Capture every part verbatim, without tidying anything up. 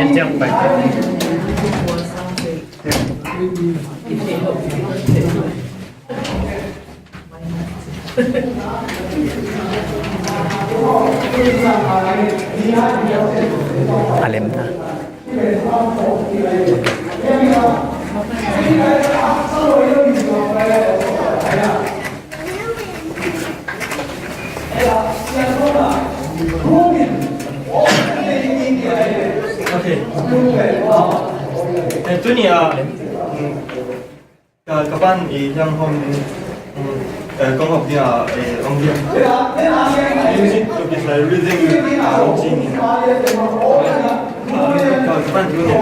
Entiang pai. A lem ta. Okay. Eh, tuni a, mm, ka, ka pan i hiang hom ding, mm, eh, kong hop ding a, eh, ong hiang. Music to be like rhythm, ah, ong ching in. Ka, ka pan tuni.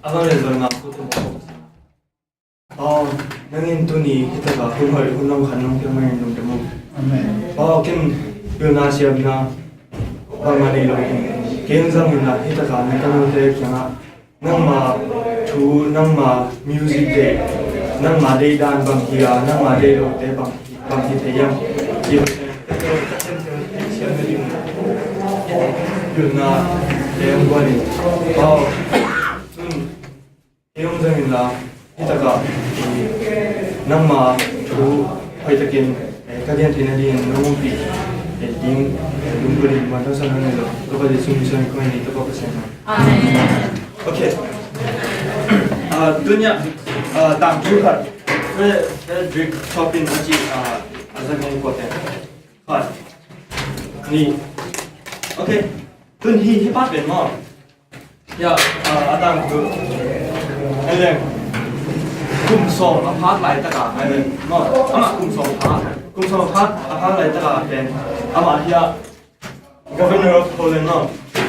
Abang le zon ngam ko tu. Aw, nangin tuni hi taka hun hoih hun lawng khat nong piak manin lungdam ung. Amen. Aw, ken pilna siamna bangmah nei lo. Ken zangin ah hi taka na ka note kiangah nangma thu, nangma music deih, nangma deih dan bang hi a, nangma deih lote bang, bang hi thei hiam? Pilna leng buanin. Aw, tun Kei hong zang inla, hi takah, eh, nangma thu hoihtakin, eh, ka gen theihna dingin nong ompih, eh, ding, eh, lungdam in muan thangsak nang nei lo. Topa Jesu min suangin kong ngen hi, Topa Pasian. Amen. Okay. Ah, tuni-ah, ah, tangthu khat, Fre-, Frederick Chopin a cih, ah, a zang ngen kuate. Khat. Nih. Okay. Tun hi, hi pa pen maw. Ya, ah, a tangthu. Amen. Kum sawm a phak laitaka, amen. No, amah kum sawm a phak. Kum sawm a phak, a phak laitaka pen. Amah hi a Governor of Poland, no.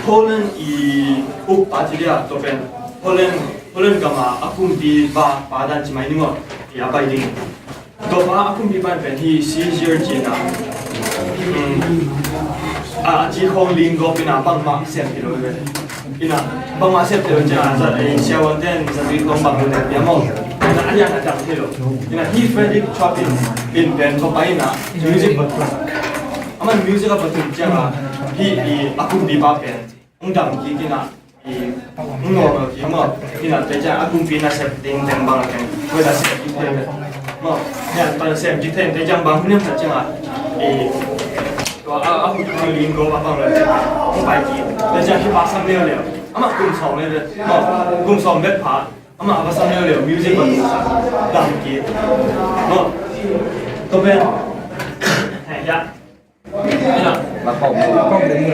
Poland i ukpa ci dia, tua pen. Poland, Poland gama a kumpipa, pa dan ci mai ni maw. I a pai ding. Tua pa a kumpipa pen hi seizure ci-in a, um, a, a ci khawng ling gawp in a bangmah sem thei lo ve. In a bangmah sem thei lo ciang a, za, eh, siavuante in zatui khawng bang lo leh pia maw. In a, a lian a dam thei lo. In a hi Frederick Chopin in pen tua pa in a music, aman music a va tun ciang a, hi i a kumpipa pen hong dam kik in a, i, hong normal kik maw. Hi na, tua ciang a kumpi nasep ding teng bang a teng, tua nasep kik thei maw. Hi na, tua nasep kik thei, tua ciang bang hun niam khat ciang a, i, tua a, a hun, hun ling gawp a bang lo teng, hong pai kik. Tua ciang hi pa sam leuleu, amah kum sawm leuleu maw, kum sawm bek pha, amah va sam leuleu, music va dam kik maw. Tua pen, hei, ya.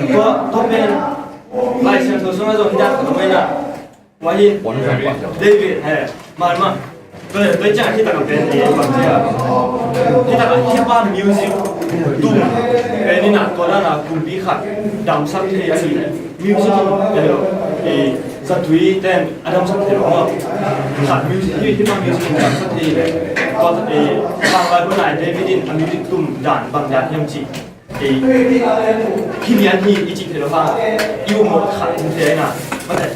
Tua, tua pen Lai Siangtho sungah zong hi dan khat om hi na. Tua hi David, he, man mah. Tua, tua ciang hi takah pen hi bang ci a, hi takah hi pa music tum pen hi na, tua dan a kumpi khat damsak thei a hi. Music in, eh, zatui ten a damsak thei lo maw. Khat music, hi, hi pa music in damsak thei le. Tua, eh, bang lai hun lai David in a music tum dan bang dan hiam cih. Ei, hi lian hi i cih thei lo hang, i um mawh khat hi thei na. Mate.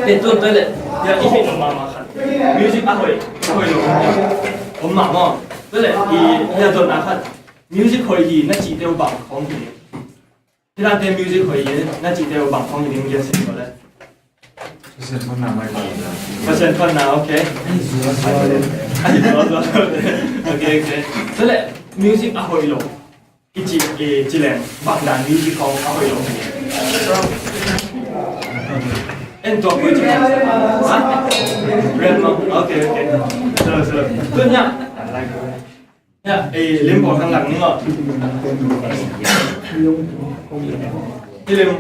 Te tun tua leh, ya i hih lo mahmah khat. Music a hoih, a hoih lo. Om mah maw. Tua leh, i, ya dotna khat. Music hoih hi na cihte uh bang khawng hi. Hi dante music hoih hi na cihte uh bang khawng hi ding, ya si ko le. Pasian thonna, okay. Ai, zual, zual. Okay, okay. Tua leh, music a hoih lo i ci, i ci leng, bang dan music khawng a hoih lo. En tua koi ci. Ha? Rap maw? Okay, okay. Slow, slow. Tun ya. Ya, eh, lim pawl khan lang ni maw. Hi lim,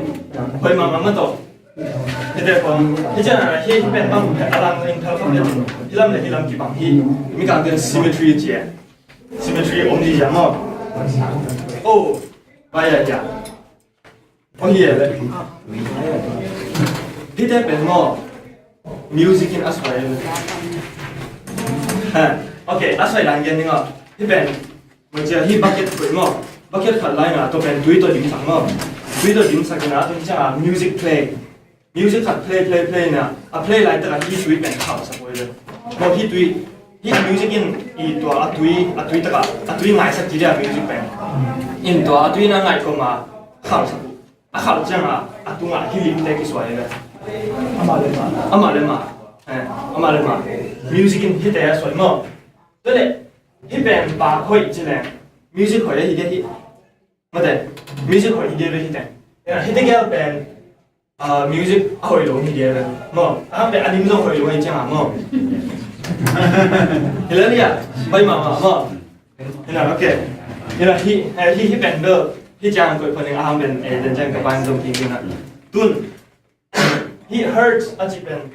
hoih mahmah mah tawh. Hi te pawl, hi ciang a, hi, hi pen bang, a lang ling thal kham le, hi lam le hi lam kibang hi, Mikangte in symmetry ci a. Symmetry om ding hi a maw. Oh, vai ya ya. Aw hi e le. Hihte pen maw, music in a suai e. Ha, okay, a suai dan gen ding aw. Hih pen, maw cia, hih bucket khuai maw. Bucket khat lai na, tua pen tui tawh dimsak maw. Tui tawh dimsak in a, tua ciang a music play. Music khat play, play, play na, a play laitak a hih tui pen khauhsak uh e le. Maw hih tui, Hih music in i tua a tui, a tui takah, a tui ngaisak ci dia music pen. In tua a tui na ngaih koma khalsak uh. A khalh ciangah a tungah hih limte kisuai ve. Amah le mah. Amah le mah. Eh, amah le mah. Music in hihte a suai maw. Tua leh hih pen pa hoih ci leng music hoih ahi dia hih. Mate, music hoih hi dia ve hih teng. Hih tegel pen music a hoih lo hi dia ve. Maw, a hang pen a lim zong hoih lo hi ciangah maw. Hi le lia, bai mahmah maw. Hina, ok. Hina, hi, hi, hi pen bel, hi ciang koih phaning a hang pen, eh, den ciang ka pan zong ting hina. Tun, hih hertz a ci pen,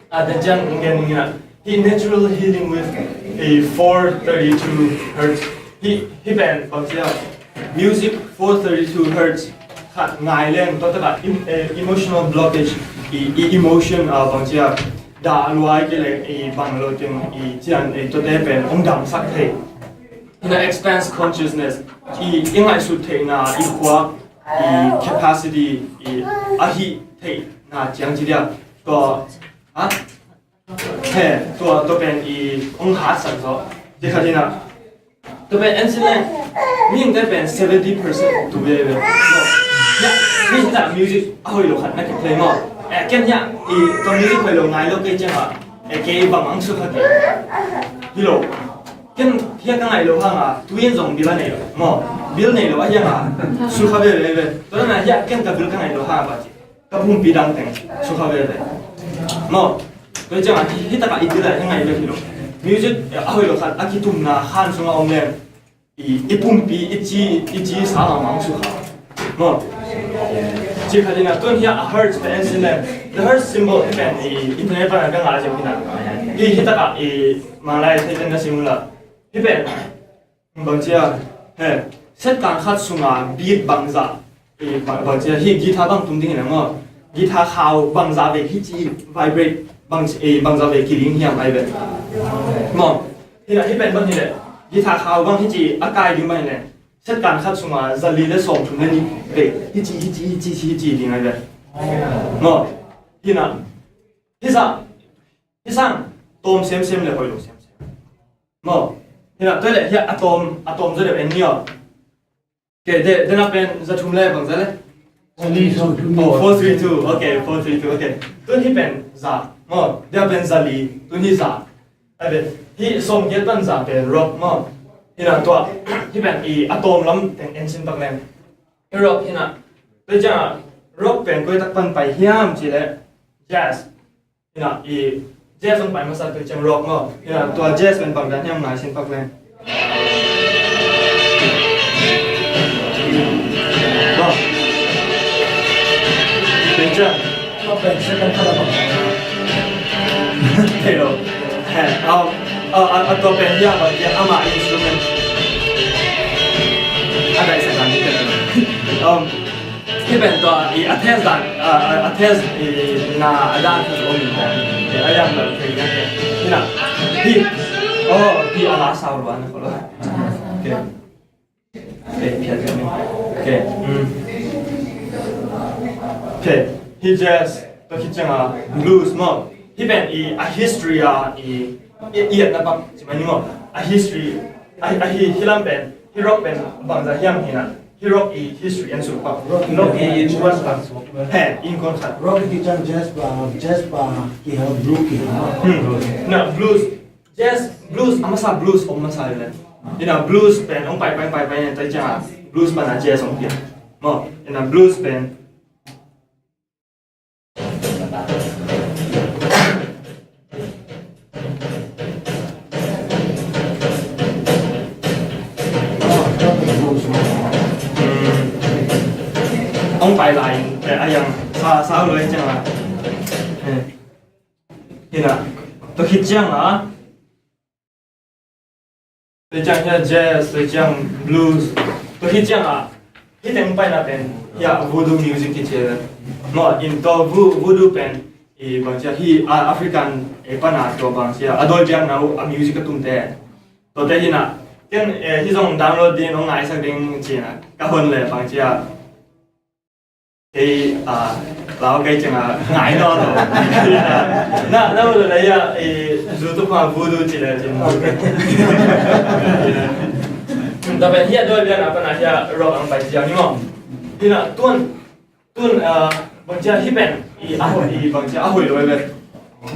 a, den ciang gen ning ina. Hih natural healing wave a four thirty-two hertz. Hih, hih pen bang cia music four thirty-two hertz khat ngai leng tua taka em-, eh, emotional blockage, i, i emotion, a, bang cia dah luai ke le i bang lo teng i cian, eh, tuate pen ong damsak thei. Hina expanse consciousness, i, i ngaihsut theihna, i khuak, i capacity, i ahi theihna ciang ci dia. Tua, ha? He, tua, tua pen i ong hatsak zaw. Ci khat hina. Tua pen en sin leng, mihingte pen seventy percent tu ve ve. No. Ya, mi hita music a hoih lo khat na kiplay maw. Eh, ken ya, i, tua music hoih lo ngai lo kei ciang a. Eh, kei bang ang su khat kei. Hi lo. Ken hiah ka ngaih loh hanga, tuin zong bil a nei lo. Maw, bil nei lo a hianga, sukha veve ve. Tua na hiah ken ka bil ka ngaih loh hanga, ka pumpi dang teng sukha veve. Maw, tua cianga, hi, hi taka i bil a hi ngaih lo hi lo. Music, eh, a hoih lo khat, a kitumna khan sunga om leng. I, i pumpi, i ci, i ci sa mahmah sukha. Maw. Ci khat ina, tun hiah a hertz pen en sin leng. The hertz symbol hi pen i internet pana ka ngah ziau hina. Hi, hi taka i manglai thei ten na sim la. Hi pen, bang cia, he, second khat sunga beat bangza, i, bang, bang cia, hi guitar bang tum ding hi na maw. Guitar khau bangza ve hi ci vibrate, bang, i, bangza ve kiling hiam ai ve. Maw, hi na, hi pen bang hi le, guitar khau bang hi ci a kai ding bang hi le. Second khat sunga zali le sawm thum le ni ve, hi ci, hi ci, hi ci, hi ci ding ai ve. Maw, hi na, hi sa, hi sang, tom sem sem le hoi lo sem sem. Maw. Hina, tua le, hia, a tom, a tom zaw deuh en ni aw. Okay, de, de na pen za thum le, bang za le? Four three two. Oh, four three two. Okay, four three two. Okay. Tun hi pen za. Maw, de pen za li. Tun hi za. A pen, hi sawm giat pan za pen rock, maw. Hina tua, hi pen i a tom lam teng en sin pak leng. Hi rock hina. Tua ciang rock pen koi tak pan pai hiam ci le. Jazz. Hina, i jazz hong pai masa tua ciang rock maw. Hina, tua jazz pen bang dan hiam ngai sin pak leng. Maw. Tua ciang. Tua pen second khat a bang. Thei lo. He, um, uh, uh, uh, tua pen hiam bang hiam ama instrument. A dai sa kan ni pen. Um, Hi pen tua i a test dan, a, a, a test i na a dan test om in pen. I a yang dan test dan. Hi na. Hi. Oh, hi a la sau luan ko lo. Okay. Okay, phiat phiat ni. Okay. Mm. Okay. Hi jazz, tua khit ciang a blues maw. Hi pen i a history a i, i, i na pak ci mai ni maw. A history a, a hi, hi lam pen, hi rock pen bangza hiam hi na. Hi rock i history en suk pak. Rock i in kuan pak. He, in kuan khat. Rock i cang jazz pa, jazz pa ki ha blue ki ha. Hmm. Na blues, jazz, blues, a masa blues, om masa le. Ina blues pen, ong pai pai pai pai, tai cang blues pa na jazz ong pia. Maw, ina blues pen. Hong pai lai, eh, a yang sa, sa lo ciang a. Eh. Hina, tua khit ciang a. Tua ciang hiah jazz, tua ciang blues, tua hi ciang ah, hi teng paina pen hiah voodoo music kici ve. Maw, in tua vo-, voodoo pen i bangcia hi, a, African, eh, pana tua bangcia a dawi biakna uh a music a tumte. Tuate hi na, ken, eh, hi zong download ding, hong ngaisak ding ci-in ah ka hon leh bangcia. Kei, ah, Lau kei ciang a ngai nawn lo. Na, na mu lo le ya, eh, zu tu kha vu du ci le cin. Tua pen hi a dawi lian a pan a hi a rock ang pai ciang ni maw. Hi na tun, tun, ah, bang cia hi pen, i a hoih, i bang cia a hoih lo ve.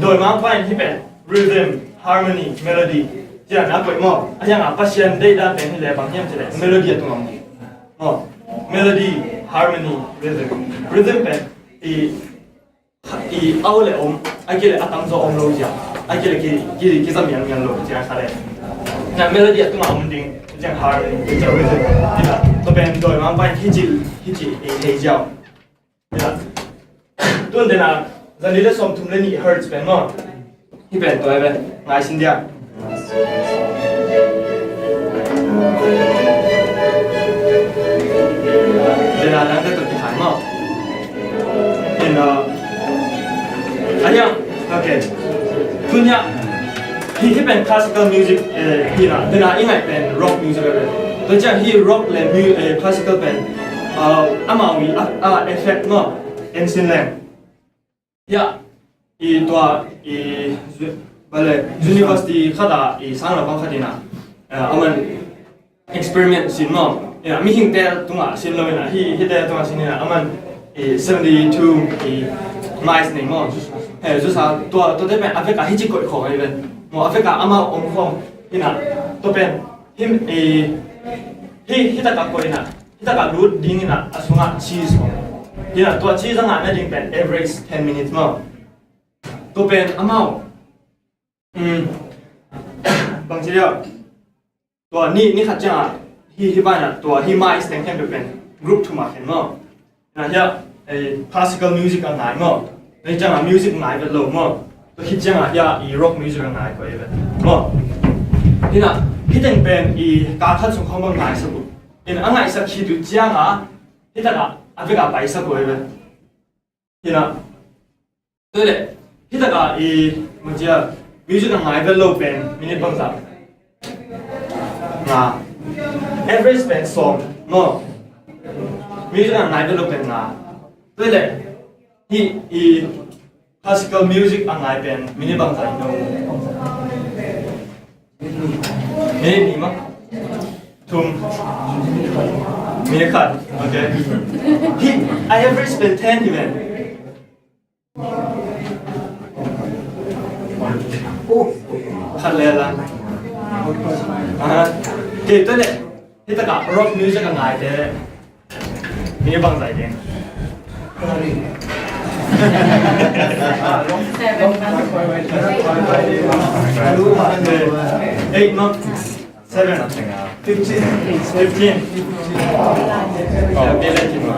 Dawi mang pai hi pen, rhythm, harmony, melody. Cia na koih maw. A hiang a Pasian deih dan pen hi le bang hiam ci le, melody a tung ang. Maw. Melody, harmony, rhythm. Rhythm pen, i, i au le om, a ki le a tam zo om lo cia. A ki le ki, ki, ki za mian mian lo cia kha le. Na melody a tung a om ding, cia harmony, cia rhythm. Cia, tua pen dawi mang pai hi ci, hi ci, i hei cia. Tun dena, zali le sawm thum le nih hertz pen maw. Hi pen tua pen, ngai sin dia. Dena nang te tua ki khai maw. Dena, ayang, okay. Tun ya, Hi, hi pen classical music, eh, hi na, hi na i ngaih pen rock music a pen. Tua ciang hi rock le mu-, eh, classical pen, ah, amau i a, a effect maw, en sin leng. Hi a, i tua, i, zu-, bale, university khat a, i sang laupang khat in a, eh, aman experiment sin maw. Ina, mihingte tungah sin lo ina, hi, hite tungah sin ina, aman, eh, seventy-two, eh, miles nei maw. Eh, zusa, tua, tua te pen, a veka hi ci koih khong ai ven. Maw, a veka amau om khong. Ina, tua pen, him, eh, hi, hi taka koih ina, hi taka lut ding ina, a sunga cheese khong. Ina, tua cheese a ngah na ding pen, average ten minutes maw. Tua pen, amau. Hmm. Bang ci dia. Tua ni, ni khat ciangah, hi, hi banah, tua hi miles teng khempeuh pen, group thum ah khen maw. Na hiah, eh, classical music a ngai maw. Na hi ciangah music ngai vet lo maw. Tua hi ciangah hiah i rock music a ngai ko i vet. Maw. Hi na, hi teng pen i ka khat sung khawng bang ngai sak uh. In a ngaihsak khit uh ciangah, hi takah, a vekah paisak uh i vet. Hi na. Tua leh, hi takah i, macia, music a ngai vet lo pen, minute bangzah. Nga. Average pen sawm, maw. Music a ngai vet lo pen nga. Tua leh, hi, i, classical music a ngai pen, minute bangzah i no. Minute nih maw. Thum. Minute khat. Okay. Hi, a average pen ten hi ven. Khat le la. Aha. Kei tua leh. Hi takah rock music a ngaite. Mi bang zai ding. Eight maw. Seven. Fifteen. Fifteen.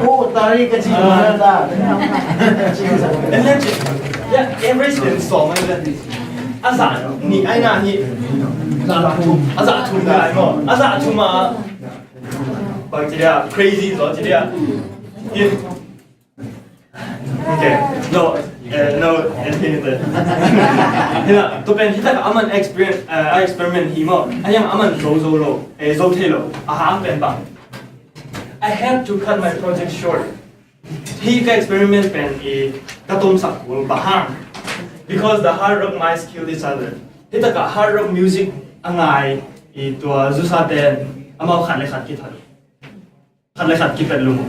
Oh, tari ka ci mana ta. Average pen sawm a zen. A zah nih ai na hi. A zah thum lai maw. A zah thum a. Bang ci dia, crazy zaw ci dia. Okay. No, eh, no, eh, hi ni te. Hi na, tua pen hi takah aman experiment, eh, a experiment hi maw. A hiang aman zo zo lo, eh, zo thei lo. A hang pen bang. I had to cut my project short. Hi ka experiment pen i ka tomsak kul bang hang. Because the hard rock mice killed each other. Hi takah hard rock music a ngai i tua zusa ten amau khat le khat kithat. Khat le khat kipet lum.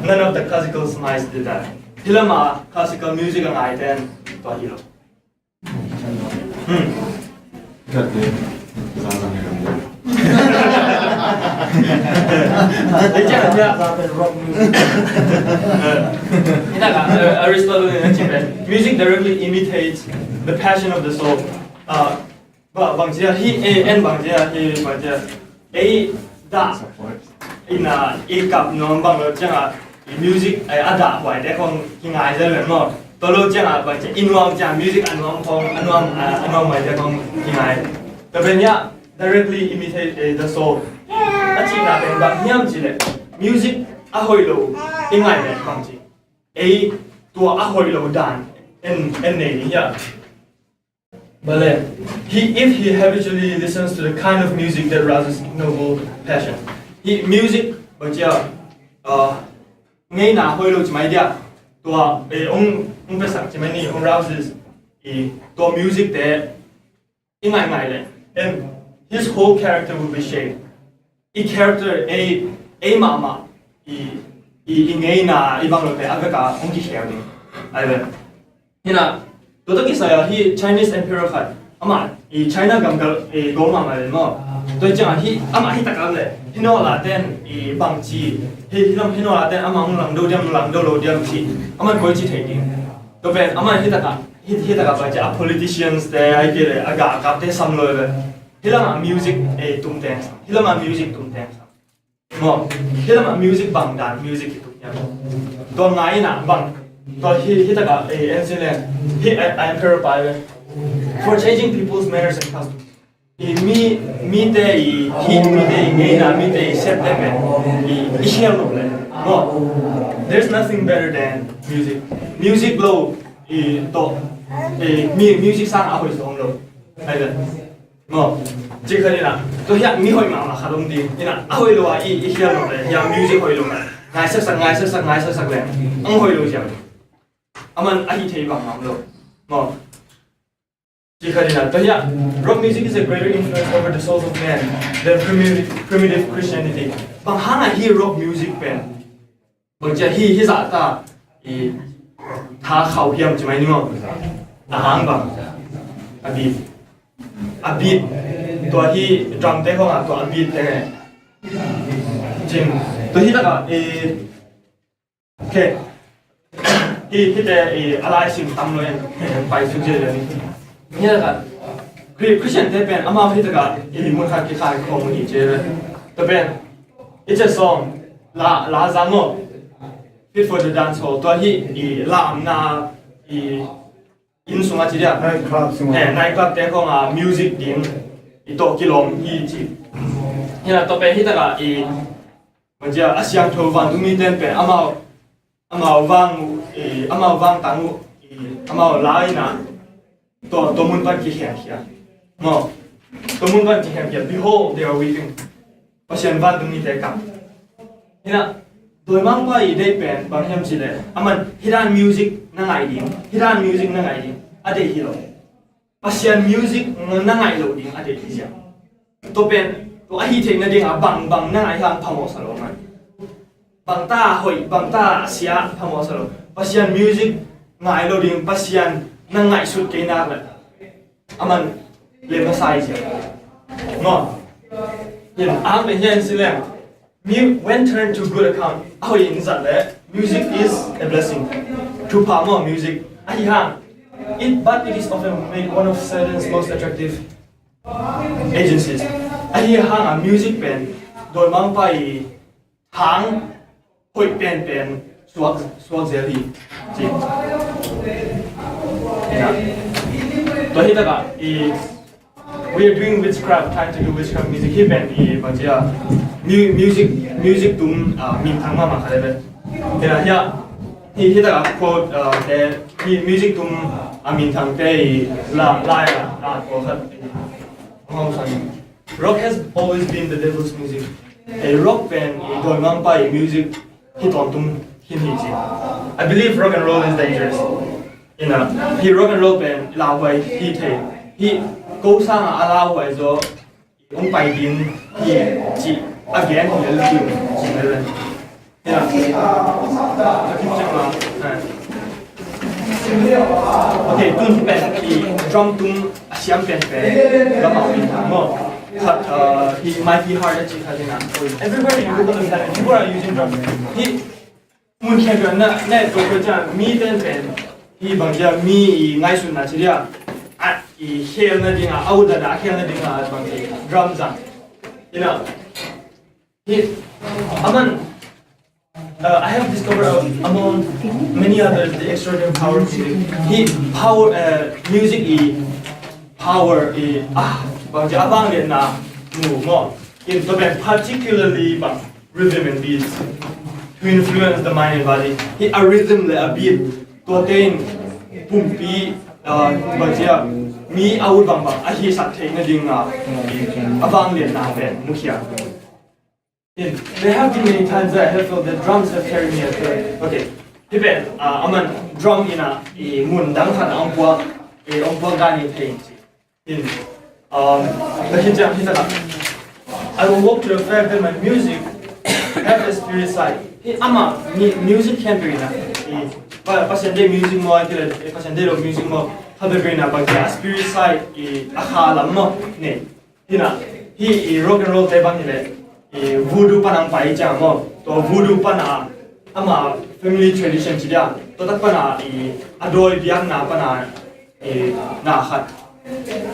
None of the classical mice did that. Hi lama classical music a ngai ten tua hi lo. Hmm. Khat le. Music directly imitates the passion of the soul. Uh, Ba, bang cia hi, eh, en bang cia hi, bang cia. Ei, dah. Ina, i kap nuam bang lo ciangah, i music, eh, a dah huai te khong hi ngai zel ven maw. Tua lo ciangah, bang cia, i nuam cia, music a nuam khong, a nuam, a, a nuam huai te khong hi ngai. Tua pen hiah, directly imitate, eh, the soul. A cihna pen bang hiam cih leh, music a hoih lo, i ngai ven bang ci. Ei, tua a hoih lo dan, en, en nei ni hiah. Bale, he, if he habitually listens to the kind of music that rouses noble passion. Hi music, bang cia, uh, ngeina hoih lo ci mai dia. Tua, eh, ong, ong piasak ci mai ni, ong rouses. I, tua music te, i ngaingai le. And his whole character will be shaped. I character, ei, ei mahmah, i, i, i ngeina, i bang lo te, a veka, ong kikhel ding. Ai ve. Hina, tua tawh kisai a hi Chinese emperor khat, amah i China gam gal, i gol mahmah le maw. Tua ciang a hi, amah hi takam le, hi naw la ten i bang ci, hi, hi lam hi naw la ten amah hong langdo diam, langdo lo diam ci, amah koi ci thei ding. Tua pen, amah hi taka, hi, hi taka pai ci a politicians te, ai ke le, a ga a kap te sam lo le. Hi lam a music e tum teng sam, hi lam a music tum teng sam. Maw, hi lamah music bang dan music hi tuk hiam? Tua ngai ina bang, tua hi, hi taka, eh, ancient land, hi, eh, emperor pai ve. For changing people's manners and customs. I mi, mite i, hi, mite i ngeina, mite i sep te pen, i, i hial lo le. Maw, there's nothing better than music. Music lo, i, to, i, mi, music sang a hoi song lo. Ai le. Maw, ci kha ni na. Tua hiah mi hoih mahmah khat om ding. Ina, a hoih lo a i, i hial lo le. Hiah music hoih lo na. Ngai sak sak, ngai sak sak, ngai sak sak le. Ang hoih lo hiam. Aman a hi thei bang mam lo. Maw. Ci kha ni na. Tua hiah, rock music is a greater influence over the souls of men than primitive, primitive Christianity. Bang hang a hi rock music pen. Bang cia hi, hi zah ta, i, tha khau hiam ci mai ni maw. A hang bang. A beat. A beat. Tua hi drum te khong a, tua a beat te nge. Cing. Tua hi taka, i, okay. Hi, hi te, i, a lai sim tam lo en. Pai suk je le ni. Hi taka, Chri-, Christian te pen, amau hi taka, i, mun khat kikhai khong hi ce le. Tua pen, it's a song. La, la zang maw. Fit for the dance hall. Tua hi, i, lamna, i, inn sungah ci dia. Night club sungah. Eh, night club te khong a music ding. I tawh kilawm hi ci. Hi na tawh pen hi taka i, bang cia a siangtho vantung mi ten pen amau, amau vang uh, i, amau vang tang uh, i, amau la ina. Tua, tua mun pan kikhen khia. Maw. Tua mun pan kikhen khia. Behold, they are weeping. Pasian vantung mite kap. Hina, dawimangpa i deih pen, bang hiam ci le. Aman, hidan music na ngai ding. Hidan music na ngai ding. A deih hi lo. Pasian music na ngai lo ding. A deih hi ziang. Tua pen, tua a hi theihna ding a bang, bang na ngai hang phamawh sa lo man. Bang ta hoih, bang ta sia phamawh sa lo. Pasian music ngai lo ding, Pasian na ngaihsut kei nak le. Aman le masai sia. Ngo. Yin ang le hian si leng. Mi when turned to good account. A hoih in zat le. Music is a blessing. Thupha maw music. Ahi hang. It, but it is often made one of Satan's most attractive agencies. Ahi hang a music pen. Dawimangpa i hang hoih penpen suak, suak zel hi. Ci. Ina. Tua hi taka i we are doing witchcraft, trying to do witchcraft music. Hi pen i bang cia mu-, music, music tum, ah, minthang mahmah khat le pen. Ina hia hi, hi taka quote, ah, te hi music tum a minthang te i la, lai a, ah, quote khat. Hong sang. Rock has always been the devil's music. Ei rock pen i dawimangpa i music hi tawntung khin hi ci. I believe rock and roll is dangerous. Ina, hi rock and roll pen lauhuai hi thei. Hi ko sanga a lauhuai zaw i hong pai ding hi ci a gen hi lel ding ci lel. Yeah. Okay, tun pen i drum tum a siam pen pen lamah pen maw. Khat, uh, hi Mighty Heart a ci khat hi na. Everywhere you look on the planet, people are using drums. Hi mun khen kan na na to ko cha mi ten pen hi bang ja mi i ngaihsutna ci dia. A i khelna ding a, a udan a khelna ding a bang drum zang. Ina. Hi, aman, uh, I have discovered, uh, among many others the extraordinary power of music. Hi, power, uh, music i power i, ah, bang ci a vangliatna mu maw. In tua pen particularly bang rhythm and beats to influence the mind and body. Hi a rhythm le a beat tua ten pumpi, uh, bang ci a mi a ut bang bang a hisak theihna ding a, a vangliatna pen mukhia. There have been many times that I have felt that drums have carried me astray. Okay. Hih pen, ah, aman drum in a, i mun dang khat a ong puak, i ong puak dan in thei in ci. In, um, lakin ciang hih takah, I will walk to the fact that my music have a spirit side. Hih ama, mi-, music khempeuh in a, i, pa, Pasian deih music maw, i, Pasian deih lo music maw, kha peuhpeuh in a, bang ci a spirit side, i, a kha lam maw, nei. Hi na, hih i rock and roll te bang hi leh, i voodoo pan ang pai ciang maw. Tua voodoo pan a, ama family tradition ci dia. Tua tak pan a, i a dawi biakna pan a, i na khat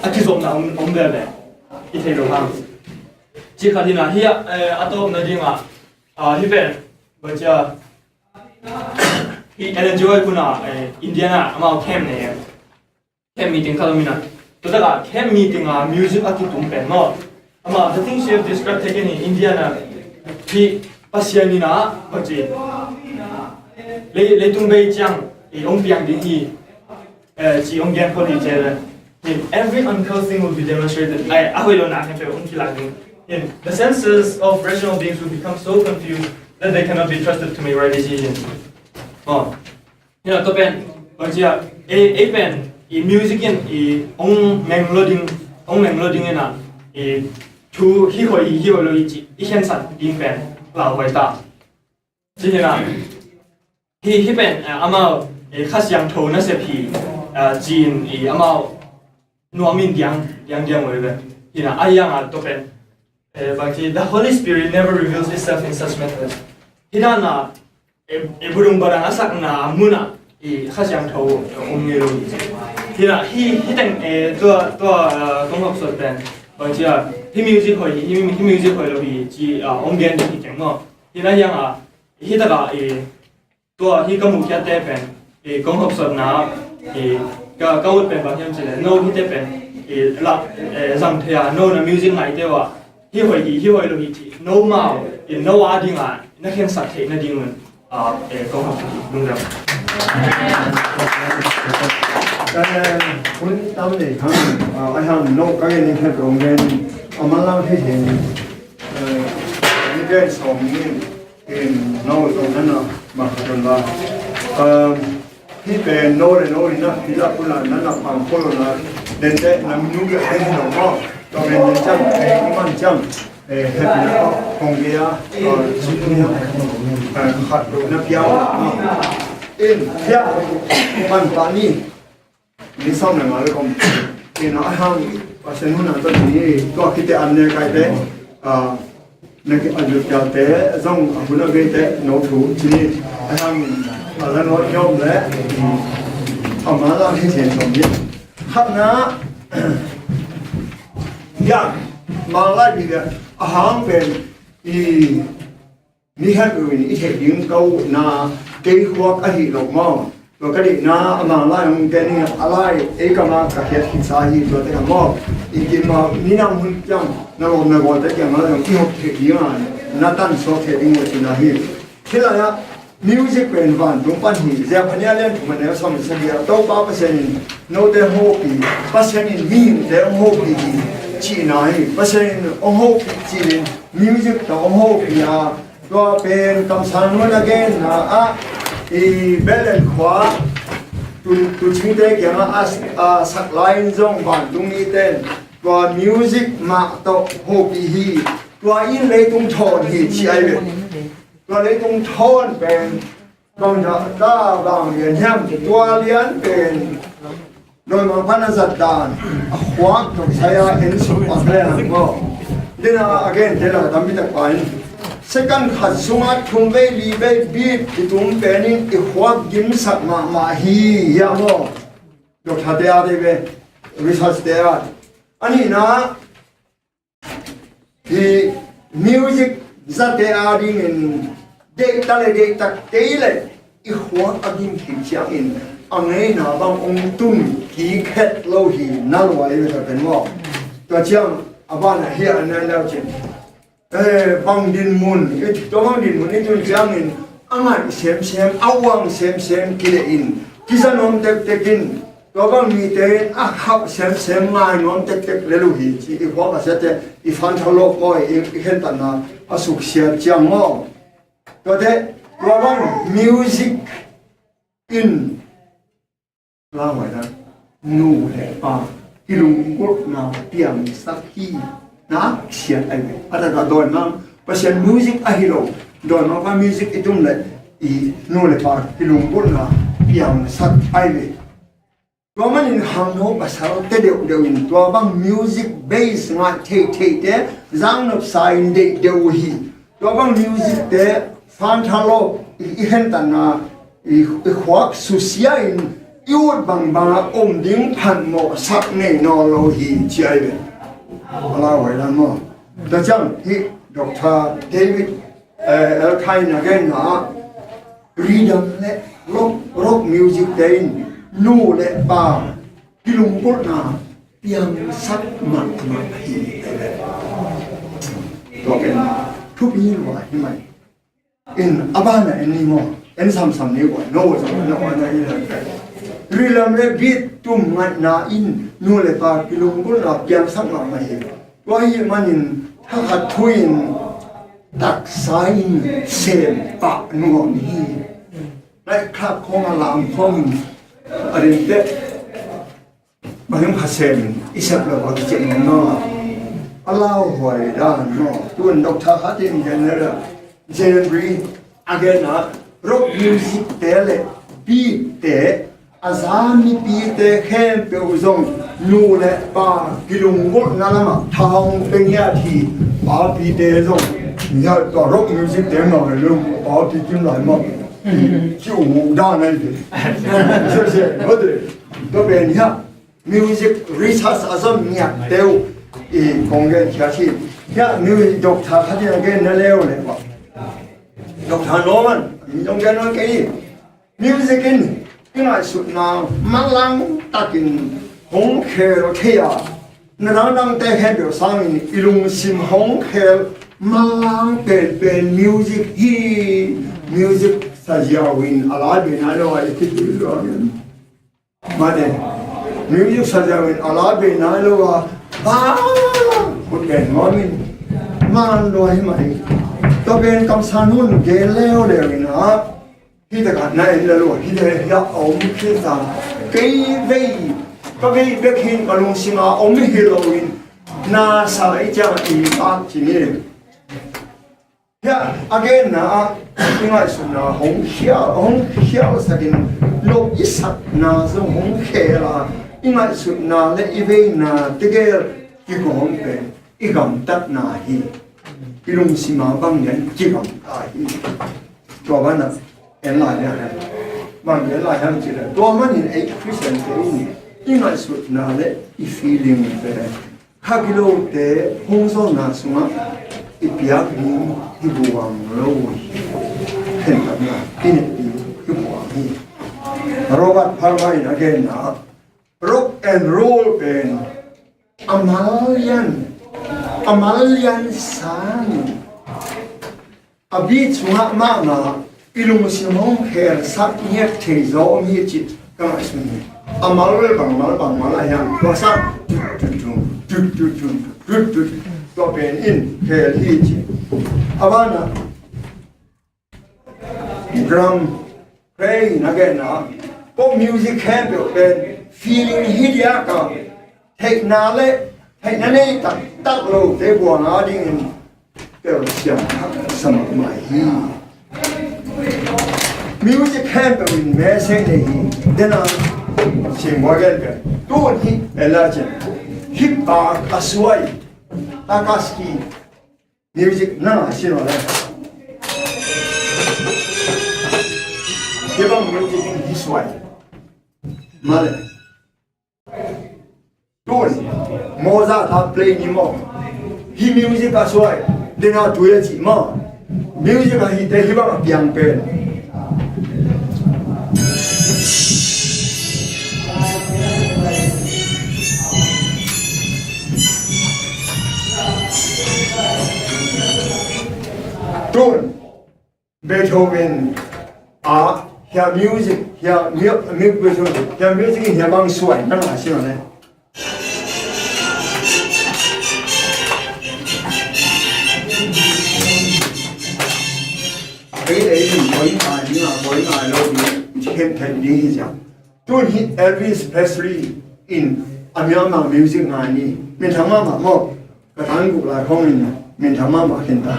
a kizopna om, om veve. I thei lo hang. Ci khat hi na, hi a, eh, a tawpna ding a, ah, hi pen, bang ci a, hi Ellen G White hun a, eh, Indiana, amau camp ne. Camp meeting khat om in a. Tua tak a camp meeting a music a kitum pen maw. Ama, the things you have described taken in India na, hi Pasian in a, bang ci. Lei, leitung bei ciang, i ong piang ding hi, eh, ci ong gen khol hi ci le. In every unclean thing will be demonstrated. Ai, a hoih lo na khempeuh ong kilak ding. In the senses of rational beings will become so confused that they cannot be trusted to make right decisions. Oh. Hi na, tua pen, bang ci a, ei, ei pen, i music in, i ong meng lo ding, ong meng lo ding in a, i thu hi hoih, hi hoih lo i ci, i khensat ding pen, lau hoih ta. Ci hi na, hi, hi pen, eh, amau, eh, Kha Siangtho nasep hi, eh, ci in, i amau, nuam in diang, diang, diang hoih ve. Hi na, a hiang a tua pen, eh, bang ci, the Holy Spirit never reveals itself in such methods. Hi na na, e, e budung badang a sakna mun a, i Kha Siangtho om ngei lo hi. Hi na, hi, hi teng, e, tua, tua, a, kong hawm sawt pen. Bang ci a, hi music hoih, hi, hi music hoih lo hi, ci, a, om gen hi keng maw. Hi na hiang a, hi tak a, e, tua, hi ka muhkhiat te pen, e, kong hawm sawtna, e, ka, ka ut pen bang hiam ci le, no hi te pen, e, lak, e, zang thei a, no na music ngai te uh a, hi hoih hi, hi hoih lo hi ci, no mau, e, no a ding a, na khensat theih na ding un. Ah, eh, kong hawm hi, lungdam. Eh, hun tam nei hang, ah, a hang no ka gen in khat kong gen, a man lang thei thei. Eh, ni gen sawm ni, in no sawm nan na, ma ka ton la. Um, hi pen no le no in na, hi la pula nan na pang polo na, den te na minu le den no ma, to men den chang, eh, man chang. Eh, hehpihna kong, kong gei a, eh, khat na piau, in, hiah, man pah ni, ni sawm le nga le kong, in, a hang, Pasian hun a tawh ni, tua khit teh an ne kai teh, ah, na ki a lut piau teh, zong a hun a gei teh, no thu, ci ni, a hang, a la no yom le, a ma la hi thian sawm ni. Khatna, ya, Manglai mi le, a hang pen, i, mi khat uh in i theih ding ko na, kei khuak ahi lo maw. Tua ka deihna, a Manglai hong ken in, a lai, ei kam a ka khiat khit sa hi, tua te ka maw. I kim a, minam hun kiang, na lawm na gawl te kiang a, i hop theih ding a, na tansuak theih ding uh cihna hi. Hih lai-ah music pen vantung pan hi, Zephaniah lian thum a neu sawm le sagih ah Topa Pasian in note hong hopih, Pasian in mihingte hong hopih hi cihna hi. Pasian in hong hopih ci-in music tawh hong hopih a, tua pen kamsang nun a genna ah i Bethlehem khua tun, tuucingte kiangah a, a sak lai-in zong vantung mite in tua music mah tawh hopih hi. Tua in leitung thawn hi ci ai ve. Tua leitung thawn pen bang dah ta bang lian hiam, tua lian pen dawimangpa na zat dan a khuak tawh sai a en suk pak le ang maw. Dena a gente la tampi tak pa in second khat sungah thum vei li vei beat i tum pen in i khuak gimsak mahmah hi hiam maw. Doctor te a te ve, research te a. A nihna, hi music zate a dingin deihta le deihtak kei le i khuak a gim khin ciangin a ngeina bang ong tun kik het lo hi na lua ei ve ta pen maw. Tua ciang a banah hi a nai lau cin. Eh, bang dinmun, i tua bang dinmun i tun ciangin a ngaih semsem, a uang semsem kile in, kiza nuam tektek in, tua bang mite in a khauh semsem ngai nuam tektek lel uh hi ci, i khuak a siate, i fan thalawp maw, i, i khentatna, a suksiat ciang maw. Tuate, tua bang music in, lauhuai dan, nu le pa kilunggulhna piangsak hi. Naksiat ai ve. A taka dawimang Pasian music ahi lo, dawimangpa music i tum le i nu le pa kilunggulhna piangsak ai ve. Tua manin hangno pasalte deuhdeuh in tua bang music base ngaih theihtheihte zangnopsa in deih deuh uh hi. Tua bang musicte fantha lo i, i hentanna i, i khuak susia in i ut bangbanga om ding phatmawhsak nei nawn lo hi ci ai ve. A lauhuai dan maw. Tua ciang hih Doctor David, eh, Elkhain a genna ah rhythm le rock, rock music te in nu le pa kilunggulhna piangsak mahmah hi. Tua pen thupi lua hi mai. In a bana en ni maw, en samsam ni ua, no, no, no, no, no. Rhythm le beat tum ngaihna in nu le pa kilunggulhna piangsak mahmah hi. Tua ahih manin thakhat thu in taksa in sem pah nuam hi. Nightclub khawng a lam khawng in a ring teh. Bangin kha sem in i sep lo a kician ngam nawn lo. A lauhuai dan maw. Tun Doctor khat in general Jeffrey a genna rock music te le beat te a za mipite khempeuh zong nu le pa kilunggulhna lamah tha hong pe ngiat hi. Papite zong ngiat tua rock music te mah le lung papi kim lai mah ci uh dan ai ve. Sese, no te. Tua pen hiah music research a zon ngiat teu i kong gen khia hi. Hiah music doctor khat in a genna leu le mah. Doctor Norman, mi zong gen on kei hi. Music in i ngaihsutna manlang takin hong khel thei a, na dangdangte khempeuh sangin i lungsim hong khel manlang penpen music hi. Music saziau in a la bei nai lo a i kituih luangin. Mate, music saziau in a la bei nai lo a, ba, khut ben ngawmin man lua hi mah hi. Tua pen kamsan hun gen leuleu in a, hih takah na en la lua, hih takah hia a om khit a, kei vei, ka vei bek hin ka lungsim a om hi loin, na sa i ciang i tak ci ni. Hia a genna ah i ngaihsutna hong khial, hong khialsakin lo i sakna zong hong khel a, i ngaihsutna le i veina tegel kigawm pen i gamtatna hi. I lungsima bang lian kigamta hi. Tua banah en lai hiam, bang lian lai hiam cih leh, tua manin ei Khristian te in i ngaihsutna le i feeling te kha gilote hong zonna sungah i piak ding hi buang lo hi. Khentatna i neih ding hi buang hi. Robert Palmer in a genna ah, rock and roll pen a mal lian, a mal lian sang a beat sungah mahmah i lungsim hong khelsak ngiat thei zaw om hi cih ka ngaihsun hi. A mal bangmal bangmal a hiam, tua sang tut tut tut, tut tut tut, tut tut, tua pen in khel hi cih. A banah Graham Craig in a genna ah, pop music khempeuh pen feeling hi diak a, theihna le theihna nei taktak lote buang a dingin telsiam haksa mahmah hi. Music khempeuh in message nei hi. Dena Simbua gen pen tun hi ela cin, hip a suai, Takaski music na ngah sin ua le, hih bang music in hi suai. Male. Tun Mozart a play ni maw. Hih music a suai, dena tui a cih maw. Music a hihte hih bang a piang pen. Tun Beethoven a hia music, hia mu-, mu-, Beethoven, hia music in hia bang suai, nang a si ne. Hei, ding hi ziau. Tun hi Elvis Presley in a Myanmar music ngai ni. Minthang mahmah maw. Ka tang guk lai khong in minthang mahmah khin ta.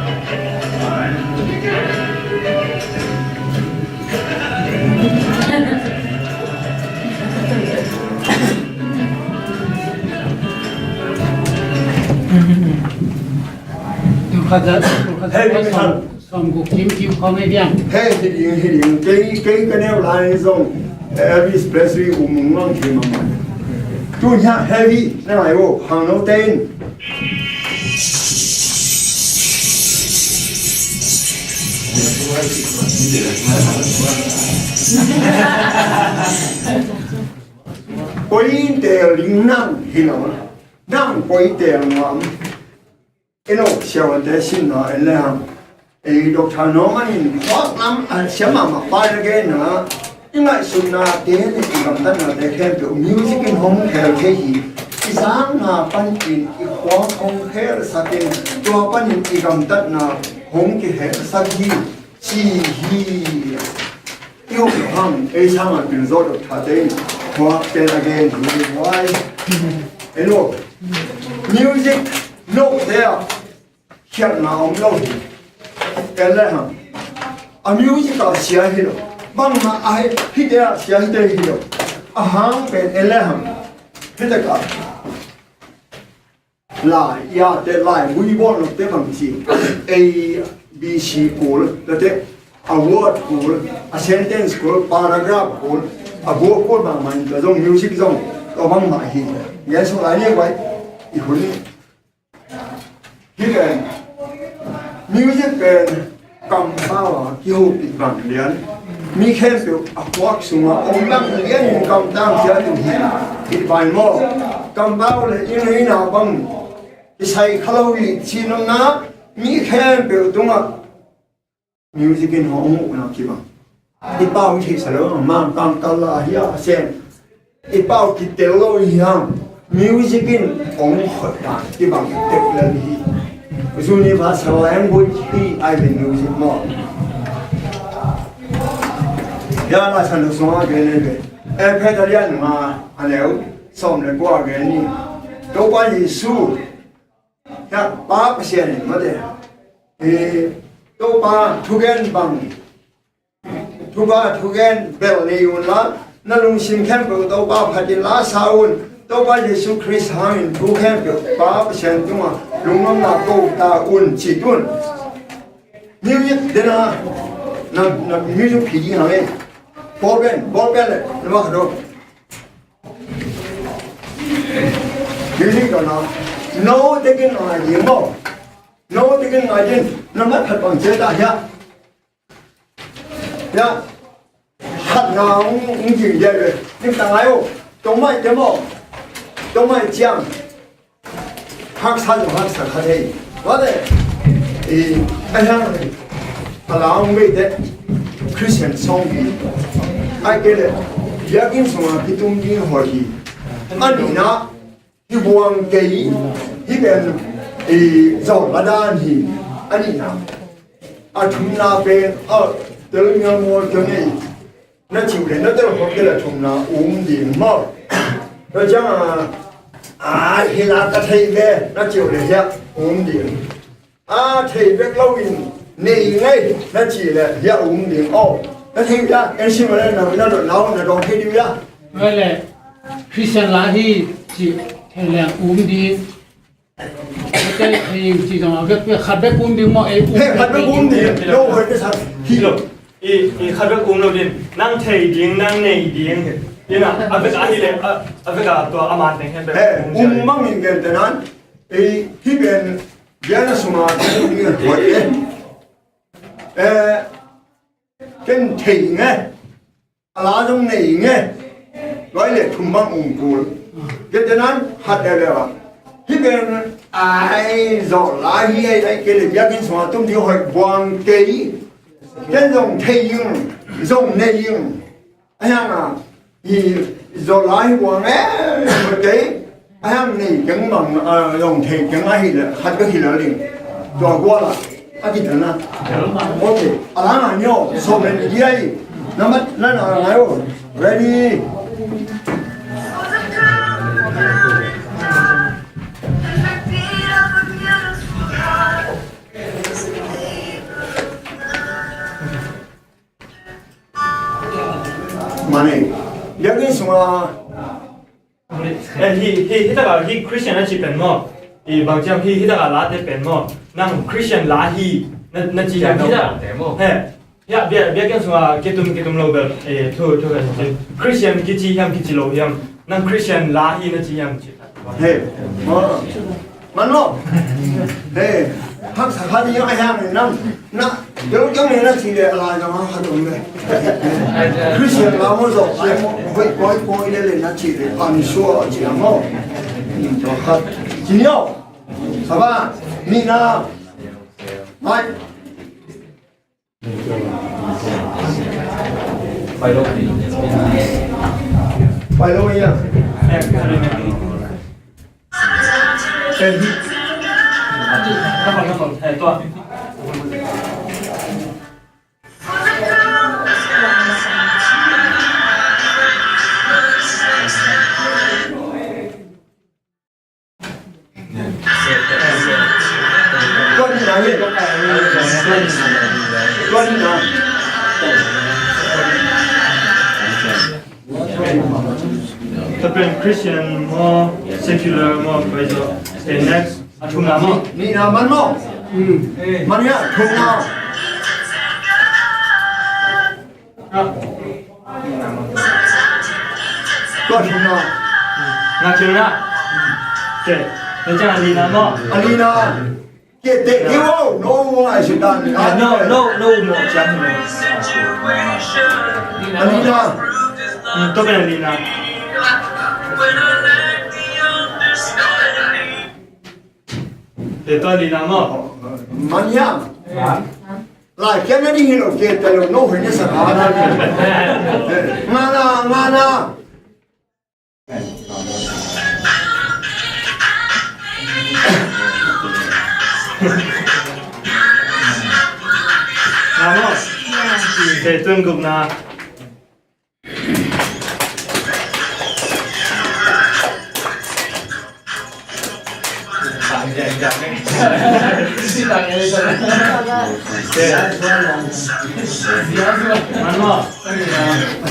Hei, minthang. Sawm guk kim kim khawng ei diam. Hei, hi ding, hi ding. Kei, kei ka neu lai zong Elvis Presley um mung ngang kei mahmah. Tu hiah heavy na ngai uh, hang no te in. Koi in tel ding nang hi lo. Nang koi tel nuam. Eno, siavuante sinna en le hang. Ei, Doctor Norman in khuak lam a sia mahmah pa in a genna, i ngaihsutnate le i gamtatnate khempeuh music in hong khel thei hi. I zakna panin i khuak hong khelsak in, tua panin i gamtatna hong kikhelsak hi. Ci hi. I hong lo hang, ei sang a pil zawh dok thate in, khuak pen a gen hi vai. Eno, music note ah khiatna om lo hi. En le hang. A music a sia hi lo. Bangmah a hi, hite a sia hite hi lo. A hang pen en le hang. Hite ka. Lai, ya te lai, gui bawl lo te bang ci. A, B C kul, la te. A word kul, a sentence kul, paragraph kul, a bua kul bangmah in ta zong music zong. Tua bangmah hi. Gen suk lai ni vai. I hun. Hi pen music pen kampau a kihopih bang lian. Mi khempeuh a khuak sungah om bang lian in kamtang cia tu hi. Hi pai maw? Kampau le inn le inn a bang kisai kha lo hi cih nopna mi khempeuh tungah music in hong ukna kibang. I pau i theihsa lo, mang kang kal la hi a sen. I pau kitel lo hi hang. Music in hong khotna kibang tek lel hi. Universal language hi ai ve music maw. Ya na san sung a gen ve. Efesa lian nga a neu sawm le kua gen ni. Topa Jesu. Ya, Pa Pasian in mate. Eh, Topa thugen bang. Topa thugen bel nei un la, na lungsim khempeuh Topa phat in la sa un. Topa Jesu Khrist hangin thu khempeuh Pa Pasian tungah lungnuamna ko ta un ci tun. Music dena na, na music phi ding hang ei. Bawlpen, bawlpen le, na ma kha do. Music dona. No tekin ngai ding maw. No tekin ngai ding. Na mat khat bang cia ta hia. Ya. Khat na ung, ung jing dia le. Ning ta ngai o. Tong mai te maw. Tong mai ciang. Haksa zong haksa kha thei. Tua le, i, a hiang, a la ong bei te, Christian song bi. Ai ke le, biakinn sung a kitum ding hoih hi. A nihna, hi buang kei, hi pen, i, zawn la dan hi. A nihna. A thumna pen, a, tel ngal mawl kei ngei. Na cih uh le, na tel khop kei le thumna um ding maw. Tua ciang a, a, hi la ka thei ve, na cih uh le hiah um ding. A, thei bek lo in, nei ngei, na cih le hiah um ding. Aw, na thei uh le, en sim le, na, na, na, na, na dong thei ding uh le. Tua le, Christian la hi, cih thei le um ding. Khat bek um ding maw, ei um. He, khat bek um ding. Lo, hoi, te sa. Hi lo. I, i khat bek um lo ding. Nang thei ding, nang nei ding. Ina, a bek a hi le, a, a bek a tua a man ding hen bek. He, um mang in gen te nan. Ei, hi ben, gen a sung a, gen a sung a, hoi, eh. Eh, ken thei nge. A la zong nei nge. Tua le thum bang um kul. Kei te nan khat le le a. Hi pen ai zawh lai hi ai ai kei le biakinn sung a tum ding hoih buang kei. Ken zong thei ing, zong nei ing. A hiang a, hi zawh lai hi buang e, hoih kei. A hiang nei keng bang, a, zong thei keng a hi le, khat ka hi le ding. Tua gual a, a kitel na. Ok, a la nga nyo, so men i ai. Number, no, no, no, no. Ready? Mane. Biakinn sungah. Eh, hi, hi, hi takah hi Christian a ci pen maw? I bang ciang hi, hi takah late pen maw? Nang Christian la hi na, na ci hiam hi takah? He. Ya, bia, biakinn sungah kitum, kitum lo bel. Eh, thu, thu ka ci. Christian kici hiam, kici lo hiam? Nang Christian la hi na ci hiam ci. He. Maw. Man lo. He. Haksa kha ding a hiam nang. Na, deuh deuh ne na ci le a lai na ma kha dong le. Christian la maw zo. Ai maw. Hoi, koi, koi le le na ci le. Pan sua ci a maw. Khat. Ci ni o. Saba. Ni na. Mai. Pai lo ia. Tuan na hi. Tuan na. Tapen Christian maw, secular maw, pai zo. Okay, next. A thumna maw. Nihna man maw. Man ya, thumna. Tua thumna. Nga thumna. Ke. Na ciang a lina maw. A lina. Ke te ke wow. No, no, I should done. Ah, no, no, no, no, ciang. A lina. Hmm, tua pen a lina. Te tua lina maw. Man ya. Lai kia na ding hi lo ke te lo no hoi ne sa ka na. Nga na, nga na. Nga maw. Te tuan gukna.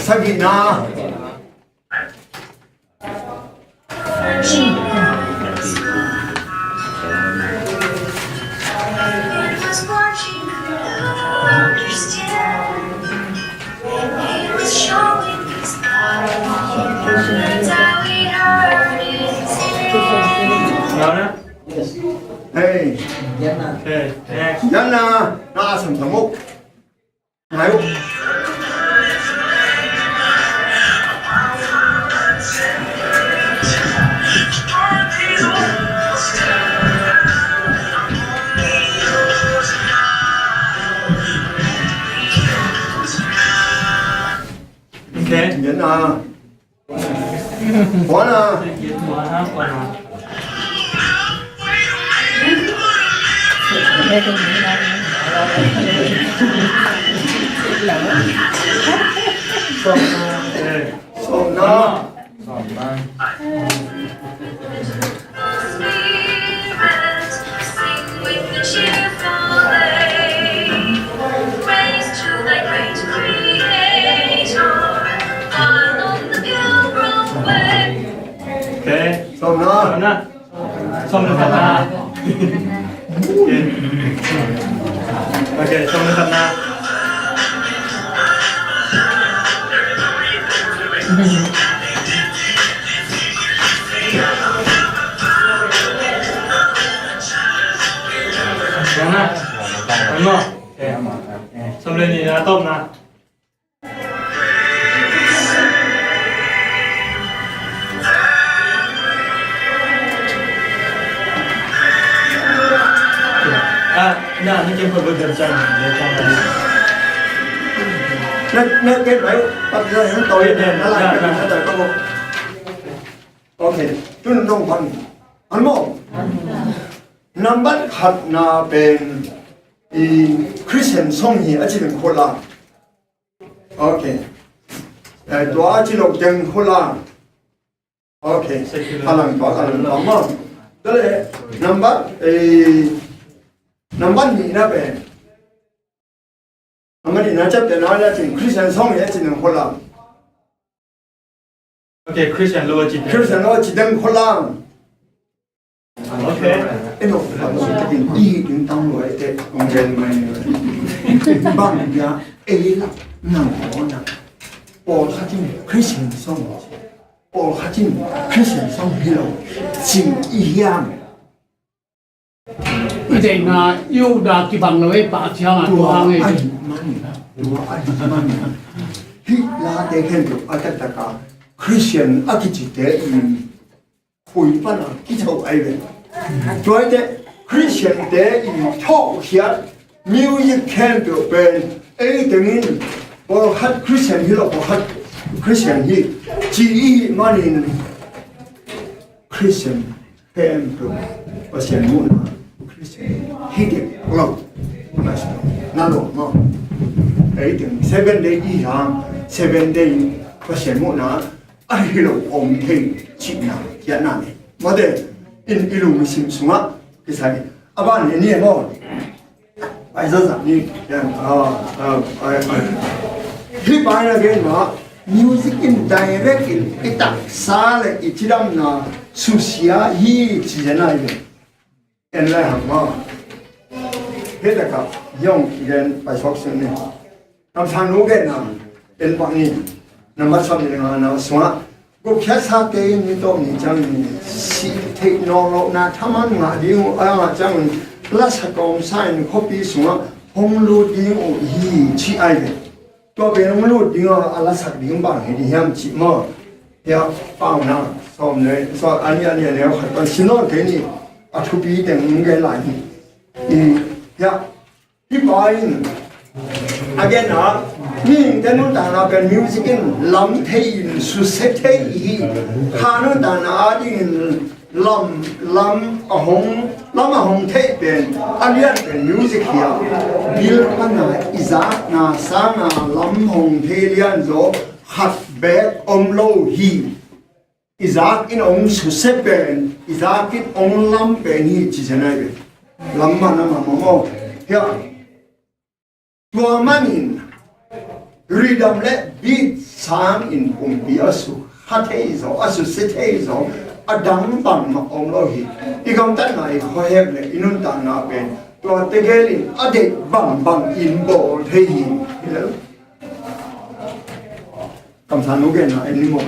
Sagihna. Hey. Hey, next. Yan na, na sam sam mo. Ngai uh. Okay. Yan na. Kuan a. Sawmna. Okay. Sawmna. Sawmna. Sawmna khatna. Okay. Okay, sawmna khatna. Sawmna. Sawmna. Okay. Sawmna le nihna, tawpna. Ah, na, na kem ko berdar cang, dia cang tadi. Na, na kem ai, pat dia yang tahu ya, na lah kem na tahu ko. Okay, tu nong pan. An mo. Nambat khatna pen i Christian song hi a ci pen khol a. Ok. Eh, tua a ci lo teng khua la. Ok. A lang tua, a lang tua maw. Tua leh number, eh, number nihna pen. Number nihna ciaptehna a cin Christian song hi a cin khua la. Ok, Christian lo a ci teng. Christian lo a ci teng khua la. Ok. Eno, bang sung takin i hi ding tang lo ai te, ong gen mai ni. Bang dia, ei la, nang ko na. Pawlkhat in Christian song, pawlkhat in Christian song hi lo, cing i hiam. I deihna i ukna kibang lo ei pah ciang a tua hang ei. Tua ahih manin, tua ahih manin, hih late khempeuh a taktak a Christian a kicite in khui pan a kitho ai ve. Tua ahih teh Christian te in thokhiat music khempeuh pen ei tengin pawlkhat Christian hi lo, pawlkhat Christian hi ci i hih manin Christian khempeuh Pasian muhna Christian hi dek lo. Na lo maw? Ei teng Seven Day i hang, Seven Day Pasian muhna a hi lo om thei cihna hiatna nei. Mate in i lungsim sungah kisai a ban hi ni maw? Pai zazah ni. Hih pai na gen mah music in direct in i taksa le i cidamna susia hi ci zen ai ve. En lai hang maw? Hih takah hiong gen pai sok sin ni. Kamsang nu genna en pak ni. Nambat sawm ni le ngana sungah gupkhiatsate in mi tawh ni ciangin sih theih nawk lohna thaman ngah ding uh a ngah ciangin lasa kawmsa in khuapi sungah hong lut ding uh hi ci ai ve. Tua pen hong lut ding a, a lasak ding bang hi ding hiam cih maw? Hiah pauna sawm le sawm a nih a nih a neu khat pan sin nawn kei ni. A thupi teng hong gen lai hi. I hiah Hih pa in a gen a, mihingte nuntakna pen music in lam thei in susia thei hi. Kha nuntakna adingin lam, lam a hong, lam a hong thei pen a lian pen music hi a. Bil pana i zakna sanga lam hong thei lian zaw khat beek om lo hi. I zak in hong susia pen, i zak in hong lam pen hi ci zen ai ve. Lam man a mamaw. Hiah tua manin rhythm le beat sangin pumpi a sukha thei zaw, a susia thei zaw, a dang bangmah om lo hi. I gamtatna, i khuahek le i nuntakna pen tua tegel in a deih bangbang in bawl thei hi. Hi lo. Kamsang nu genna en ni maw?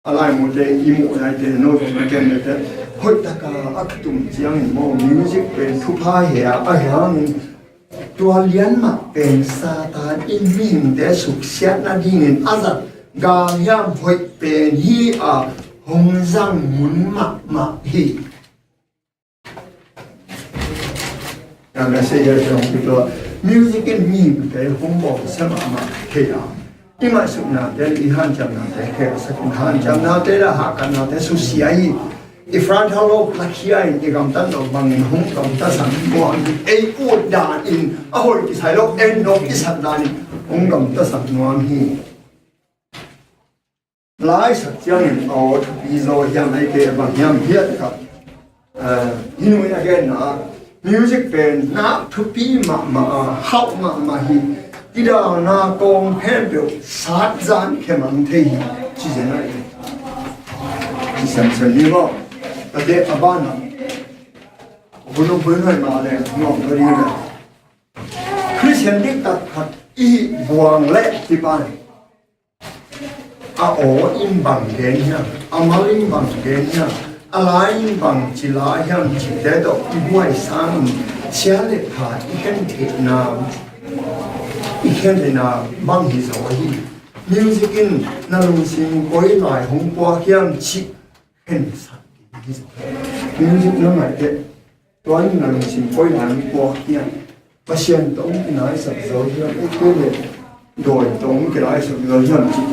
A lai mute, i muh laite, no, na ken mete hoih taka a kitum ciangin maw music pen thupha he a, ahi hangin tua lian mah pen Satan in mihingte suksiat nadingin a zat gal hiam hoih pen hi a hong zang mun mahmah hi. Music in mihingte hong bawlsia mahmah thei a, i ngaihsutnate le i hanciamnate khelsak in, hanciamnate le hahkatnate susia hi. I frontal lobe lakhia in i gamtat loh bangin hong gamtatsak nuam hi. Ei ut dan in a hoih kisai lo, ei nop i sak dan in hong gamtatsak nuam hi. Laisak ciangin aw thupi zaw hiam, ai ke bang hiam hiat ka. Hih nu in a genna music pen nak thupi mahmah a, hauh mahmah hi. Kidalna kawng khempeuh sat zan khemang thei hi. Ci zen ai. Ci semsem ni maw? Tate a banah hulu hulu mah le nuam lo ding le. Christian diktak khat i buang le kipan a aw in bang gen hiam, a mal in bang gen hiam, a lai in bang ci la hiam cihte tawh i buai sangin sia le pha i khen theihna, i khen theihna bang hi zaw hi. Music in na lungsim koi lai hong puak hiam cih khensak ding hi zaw. Music na ngaih teh tua in na lungsim koi lai hong puak hiam. Pasian tawh hong kinaisak zaw hiam, ei kei le dawi tawh hong kinaisak zaw hiam cih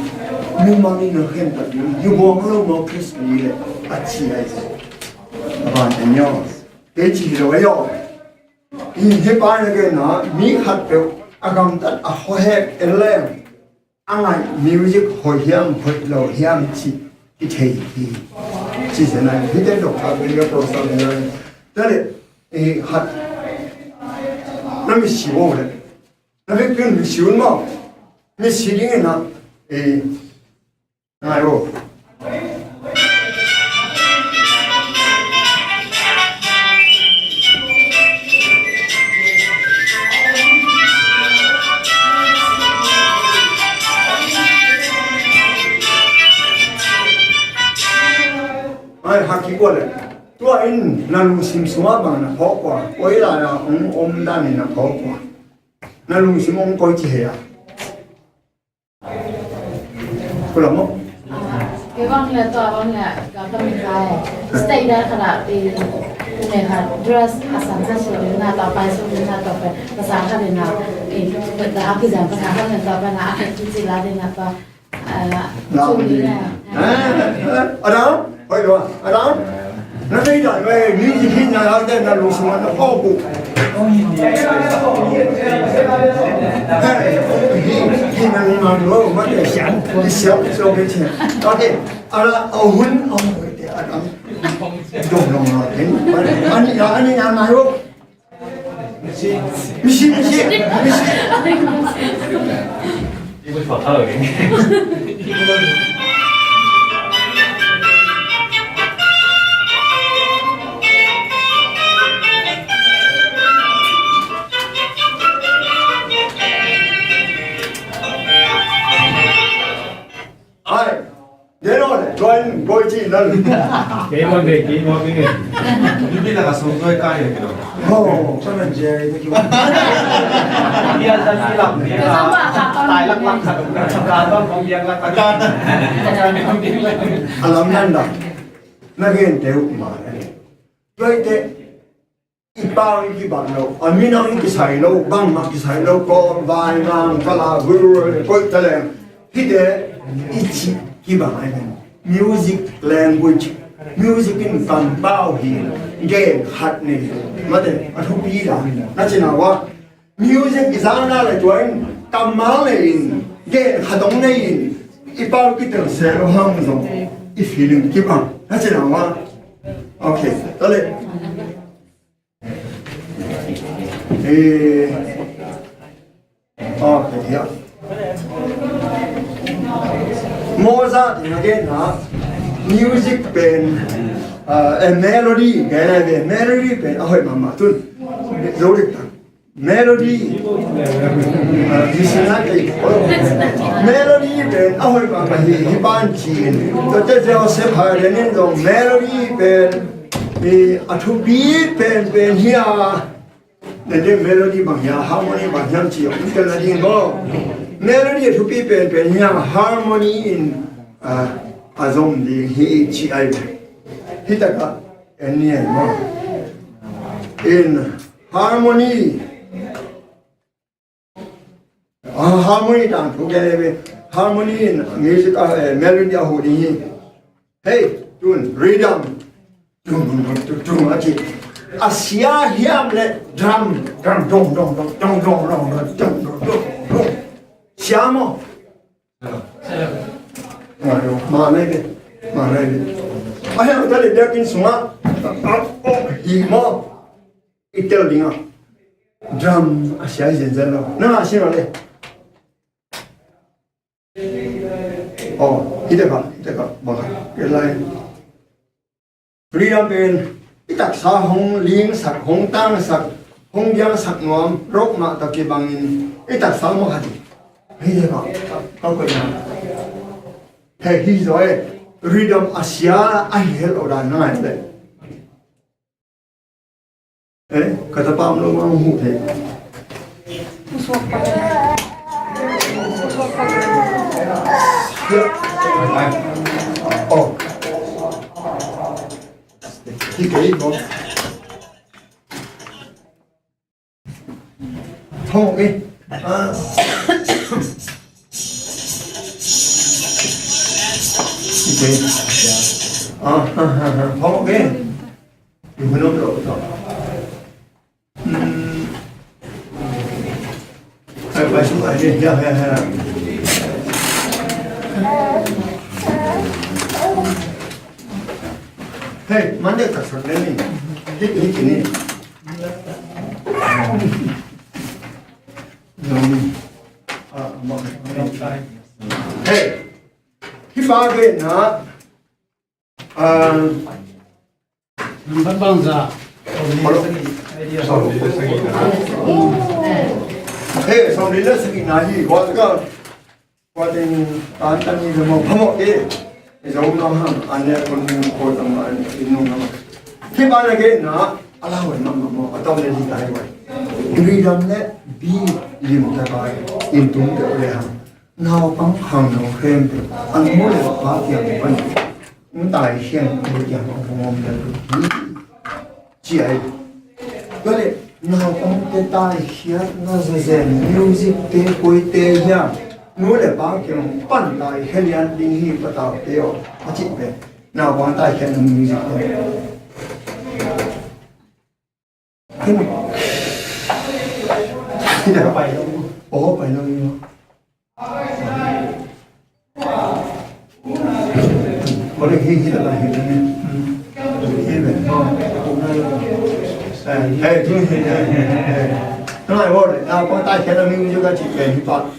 mimal in a khentat ding hi. Buang lo maw Khrist ni le a ci ai zaw. A ban en yaw. Kei ci hi lo ai yaw. Hi hi pa na genna mi khatpeuh a gamtat a khuahek en leng a ngaih music hoih hiam hoih lo hiam cih kithei hi. Ci se nai hite dok a bel ka prosa bel nai. Tale, eh, hat na misi wo le. Na bek pin misi un maw. Misi ding in na, eh, ngai wo. Ai, haki kua le. Tua in na lungsim sungah bang na phawk kua. Koi lai a hong om dan in na phawk kua. Na lungsim hong koi ci he a. Kula mo? Kei bang le tua bang le ka ka mi kai. Stay da kala e. Kune ka dress a sang sa su na tua pai su na tua pai. Ka sang ka le na e. Da a ki jang ka sang ka le tua pai na a ki ki ci la de na tua. Lau ni. Adam, hoih lo, Adam. Na vei dan vei ni ji hin na lau den na lu suma na pau bu. Hi, hi na ni ma lo ma te sian, ni sian so ke chen. Okay, ala a hun a hun te Adam. Dong dong lo den. Ani ya ani ya ma lo. Misi, misi, misi. Ai. Deno le, join boy ci nan. Kei mo de, kei mo de. Ni bi la ka song joy ka ye kilo. Oh, sana Jerry ni ki. Dia sa ni la, dia la. Tai lak lak sa. Ka ba kong biang lak ka. Alam nan da. Na gen te u ma. Joy te. I pau i kibang lo, a minam i kisai lo, bangmah kisai lo, ko vai ngang kala guru koi taleng. Hite i ci kibang ai pen music language, music in kampau hi. Gen khat nei mate a thupi la. Na cina wa music i zang na le tua in kammal nei in gen khat dong nei in i pau kitel se lo hang zong i feeling kibang. Na cina wa. Okay, tale. Eh, okay, yeah. Mozart in again ha music pen, uh, a melody, kaya na melody pen ahoy mama tun. Zorik ta. Melody. Uh, misi na kay. Melody pen ahoy mama hi hi pan chin. Tote Joseph Haydn in dong melody pen. Eh, a thupi pen pen hi a. Nate melody bang hiam, harmony bang hiam ci hong tel na ding maw. Melody a thupi penpen hiam, harmony in, ah, a zom ding hi ci ai ve. Hi takah en ni ai maw. In harmony. Ah, harmony tangthu kei ve. Harmony in music, ah, eh, melody a huh ding hi. Hei, tun, rhythm. Tung, tung, tung, tung, tung, a ci. A sia hiam le drum, drum, dong, dong, dong. Sia maw? Ma, ma, nei ve. Ma, nei ve. A hiam ta le biakinn sungah. A, oh, hi maw? I tel ding a. Drum, a sia hi zenzen lo. Na, a sia lo le. Oh, hi te kha, hi te kha, bang kha. Ke lai. Freedom pen, i taksa hong lingsak, hong tangsak, hong giangsak nuam, rok mah tak kibangin, i taksa mah kha ti. Hi te kha, ka koih na. He hi zaw e, freedom a sia, a hi het lo dan na ngai le. Eh, ka tapa om lo mah hong huh thei. Oh. Hi kei maw. Hong eh. Ah. Hi kei. Ah, ah, ah, ah. Hong eh. Yu hnu lo to. Hmm. Ai, pai su ai, ya, ya, ya. Hey, Monday tak sak ni. Hit, hit ni. Hey, hih bang gen na. Ah, nambat bangzah? Hello. Sawmli le sagih. Hey, sawmli le sagih na hi. Kua teng, kua teng tan tan ni le mawh phamawh te. I Zo nam ham, an le kun ko tam an i nung nam. Hih bang na gen na, a lau wai mahmah maw, a tawm le li tai wai. Ridam le bi lim ta kai, in tung te le ham. Naupang khangno khempeuh a nu le pa kiang pan hong taikhia in, a nu kiang pan hong om lel uh hi, ci hi. Tua leh naupangte taikhiatna zezen music-te koite hiam, nu le pa kiang pan taikhia lian ding hi, pataute aw, a cih pen naupang taikhiatna music-te. Ken, ken a pai lo. Oh, pai lo. Ken a pai lo. Ken a pai lo. Ken a pai lo. Ken a pai lo. Ken a pai lo. Ken a pai lo. Ken a pai lo. Ken a pai lo.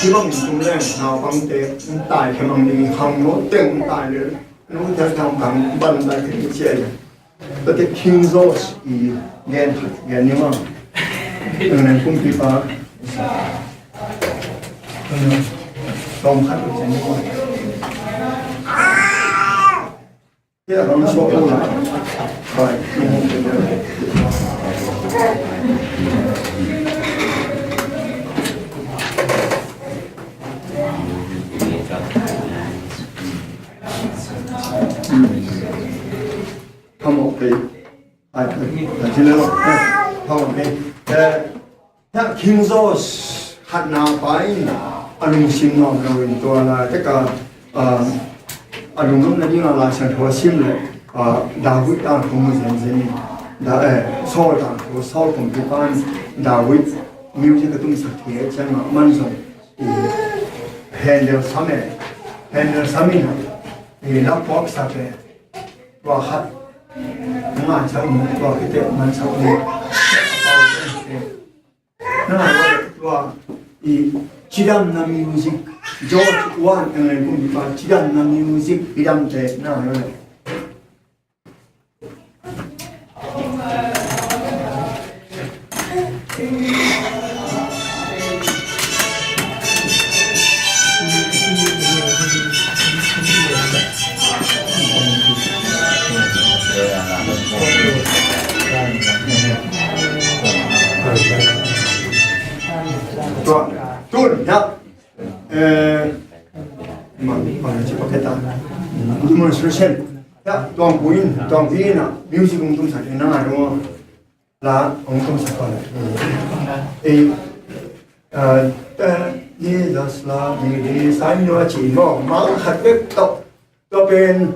Hih bangin tung leng naupangte hong taikhia mang ding, khangnote hong tai lel, nu te tang tang ban taikhia ding ci hi. Tua teh King George i gen khat gen ni maw. England kumpipa sawm khat uh ci ni maw. Tua bang suak uh la. Bai. Phamawh kei. Ai, ai, ai, ci le lo. Eh, phamawh kei. Eh, tua King George khatna pa in a lungsim nuam lo in tua laitak a, ah, a lungnopna ding a Lai Siangtho a sim leh, ah, David tangthu mu zenzen in. Da, eh, Saul tangthu, Saul kumpipa in David music a tumsak thei ciangin amah zong, eh, Handel sam e, Handel sam in, eh, la puaksak e. Tua khat na ngah ciang, tua khit teh mansak ni. Na ngah tua i cidamna music, George One, England kumpipa cidamna music i damte na ngah. Tua, tun, ya. Eh, ma, ma, ci pakai ta. Demonstration. Ya, tuang kuin, tuang kuin na music hong tumsak na ngai dong. La, hong tumsak ko le. Eh, eh, eh, Jesus la, mi di, sai no ci mo, mal khat bek tawh. Tua pen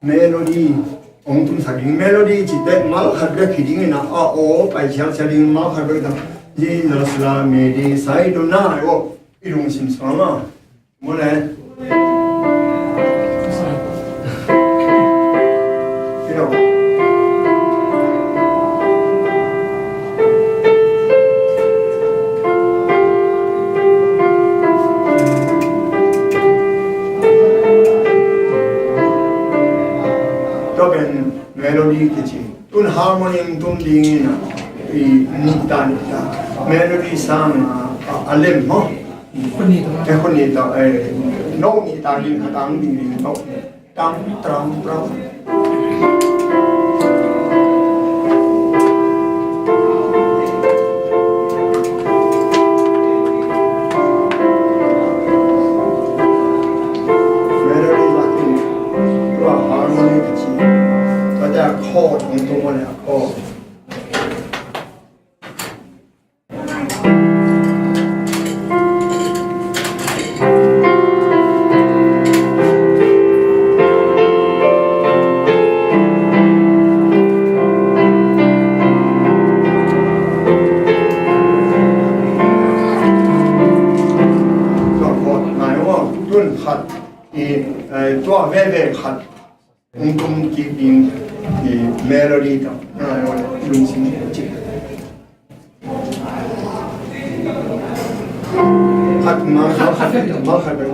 melody hong tumsak ding, melody cih teh mal khat bek hi ding in a, a aw pai siangsia ding, mal khat bek dang. Jesus la, mi di, sai do na, aw, i lungsim sung a. Mawle. Tua pen melody kici. Tun harmony tum ding in a, i nih ta, nih ta. Melody sang a, a, a lem maw. Khut nih ta. Eh, khut nih ta, eh, no nih ta ding, kha tang ding ding no. Tam, tam, tam. Melody lak in, tua harmony kici. Tua te a chord hong tum mawle, a chord. veve khat hong tum kik ding i melody tawh na lungsim cik. Khat ma, ma khat, ma khat bek.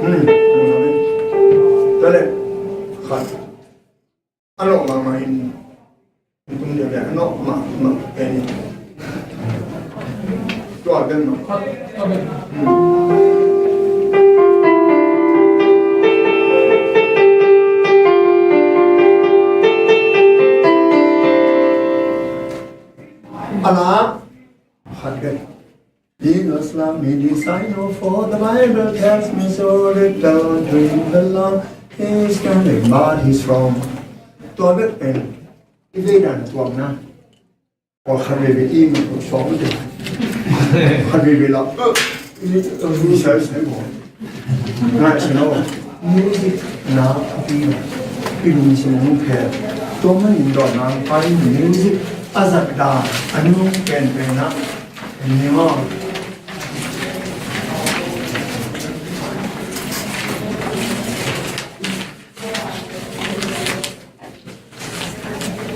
Hmm. Tua leh khat a lawh mahmah in, kum deuh leh a lawh mahmah pen in. Tua pen mah. Hmm. A la khat pen. Jesus loved me, this I know, for the Bible tells me so. Little did I dream the Lord is coming, but he's from. Tua bek pen i veidan tuakna. Tua khat veve i mah tua suak ute. Khat veve la, eh, i, eh, i sai sai maw. Ngaihsun o, music na a pi, i lungsim hong phet. Tua manin dawi nang pai music a zat dan a nung penpen ah en ni maw.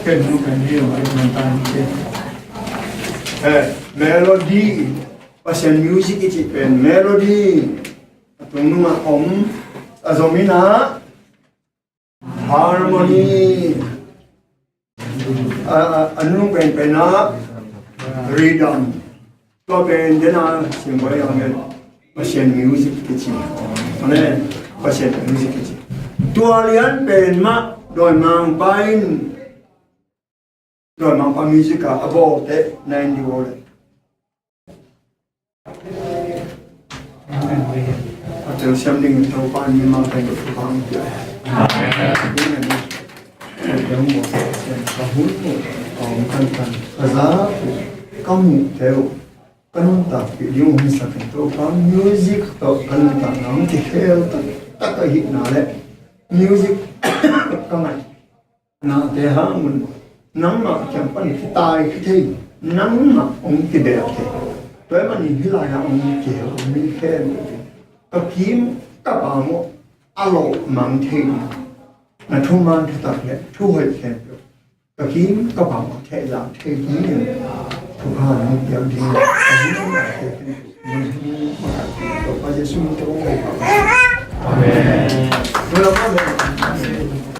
Ken nu ken ni lo ai man tan te. Eh, melody. Pasian music i cih pen melody. A tung nungah om, a zom in ah harmony. A, a, a nung penpen ah rhythm. Tua pen den a siangbuai ang en Pasian music kici. Amen. Pasian music kici. Tua lian pen mah dawimangpa in, dawimangpa music a a bawlte na en di bawl le. A telsiam dingin Topa in mi mangthang dot Topa hong pia. Amen. Ka hun uh a om kankan, ka zak uh, ka muhte uh ka nuntakpih ding uh hong hisak in Topa, music tawh ka nuntakna hong kikhel taktak ahihna le music ka ngaih nate hang un nangmah kiang pan kitai kithei, nangmah hong kibel thei. Tua ahih manin hih lai-ah hong kihel, hong khel uh hi. Ka kim ka pam uh a lawhmang thei ding, na thuman thutak le thuhoih khempeuh ka kim ka pam uh thehzah thei dingin thupha nong piak ding. Amen. Amen. Amen.